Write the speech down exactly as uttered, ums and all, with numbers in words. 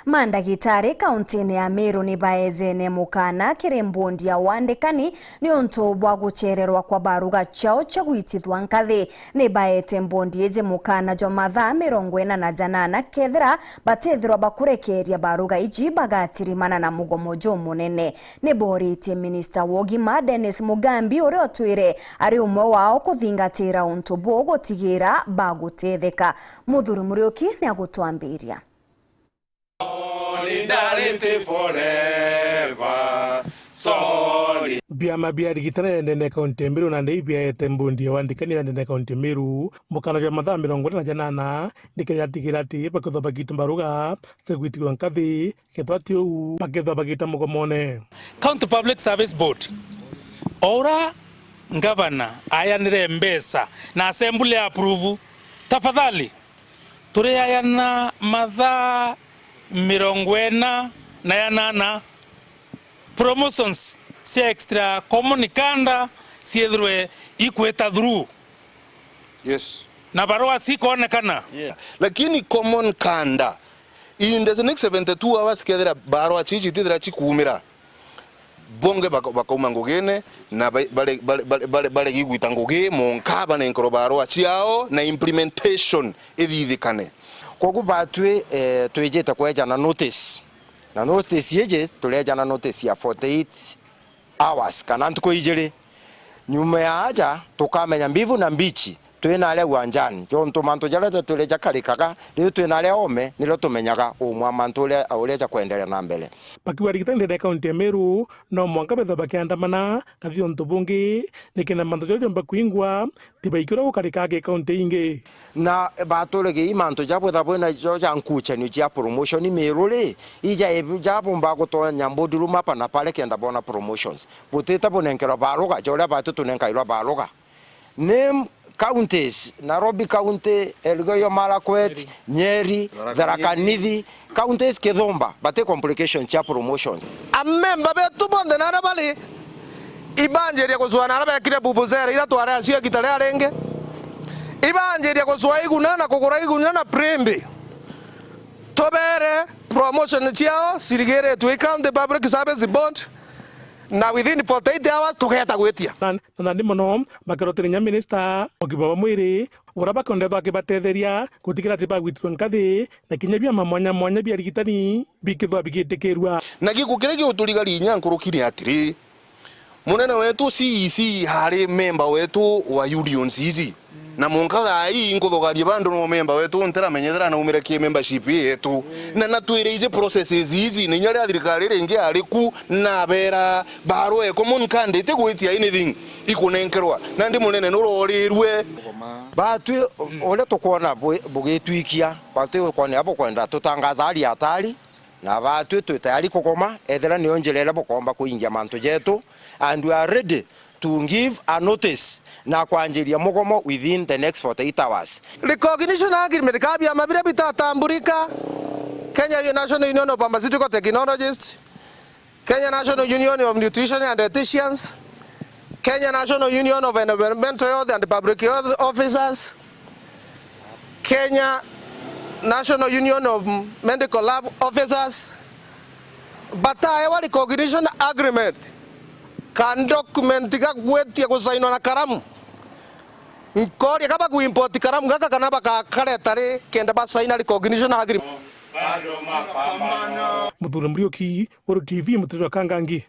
Mandagitari kauntine ya Meru ni baejene mukana kiri mbondi ya wandikani niuntu bwa guchererwa kwa baruga ciao cia gwitithwa nkathi. Ni baete mbondi iji mukana jwa mathaa mirongo ina na janana kethira batethirwa bakurekeria baruga iji bagatirimana na mugomo jumunene. Ni boritie minista wa ugima Dennis Mugambi, uria utwire ari umwe wao kuthingatira untu buu gutigira bagutetheka. Muthuri Muriuki ni agutwambiria. Solidarity forever. Soli- Biama bia arigitani ya ndene kaunti ya Meru nandi ibiaete mbondi ya wandikani ya ndene kaunti ya Meru mukana jwa mathaa mirongo ina na janana, nikenda atigira ati bakethwa bagita baruga cia gwitigwa nkathi, kethwa ti uu bakethwa bagita mugomone. County Public Service Board, o uria ngavana ayanire mbeca na assembly ya approve, tafadhali, turiayana mathaa mirongo ina na yanana, promotions cia extra common kanda ciithirwe ikwita through. Yes. Na barua cikonekana. Yes. Lakini common kanda, in the next seventy-two hours, kethira barua cici citithira cikumira, bonge baka-, bakauma ngugine na ba-, bare-, bare-, bare-, bare-, baregi gwita ngugi, monka banenkerwa barua ciao na implementation ithithikane. Kwogu batwi, eh, twijite kweja na notice. Na notice iji, tureja na notice ya forty-eight hours, kana ntuku ijiri. Nyuma ya aja, tukamenya mbivu na mbichi. Twi na aria uwanjani, jontu mantu jaria jatwire jakarikaga, riu twi na aria oome, nirio tumenyaga umwe wa mantu uria, uria jakwenderea na mbere. Bakiuga arigitani ndene ya kaunti ya Meru, no mwanka bethwa bakiandamana, kathi untu bungi, nikenda mantu jaria jomba kwingwa, ti baiki uria gukarikaga kaunti ingi. Na batwire gii mantu ja bwetha bwina jo ja nkuchanio cia promotion Meru ri, ija jabumba gutonya boardroom apa na pale kenda bona promotions. Butite bunenkerwa baruga, ja uria batu tunenkairwa baruga. Name counties, Nairobi County, Elgeyo Marakwet, Nyeri, Tharaka Nithi, counties kithumba, bati complication cia promotions. Amemba betu bonthe naria bari, ibanjiria gucua naria bekire bubuzera iria twari acio igita ria ringi. Ibanjiria gucua iguna na kugura iguna na primbi. Tubere promotion ciao cirigiritwe i County Public Service Board, na within forty-eight hours tugeta gwitia. Na nandi mono, bakerotire inya minista wa ugima bwa mwiri, uria bakondethwa akibatetheria gutigira ati bagwitirwa nkathi, na kinya biama mwanya mwanya bia arigitani bikithwa bigitikirua. Na giko kiria giuturigaria inya nkuruki ni atiri, munene wetu C E C hari memba wetu wa unions ici. Na munka thaa ii nkuthugaria bandu no memba wetu, ntiramenya ethira naumire ki membership yetu. Na natwire iji processes ici, na inya ria thirikari iringi ari ku, nabera barua e common candidate gwitia anything ikunenkerwa. Nandi munene nurorirwe. Batwi, uria tukwona bu-, bugitwikia, batwi ukwona bukwenda tutangaza hali hatari, na batwi twi tayari kugoma, ethira niyo njira iria bukomba kuingia mantu jetu, and we are ready to give a notice na kwanjiria mugomo within the next forty-eight hours. Recognition agreement ka biama biria bitatamburika, Kenya National Union of Pharmaceutical Technologists, Kenya National Union of Nutrition and Dietitians, Kenya National Union of Environmental Health and Public Health Officers, Kenya National Union of Medical Lab Officers, bataewa recognition agreement, ka document ga gwitia gusainwa na karamu. Nkoria ka bakuimport karamu gaka kana bakakareta ri kenda basaina recognition agreement. Muthuri Muriuki, Weru T V, Muturia wa Kangangi.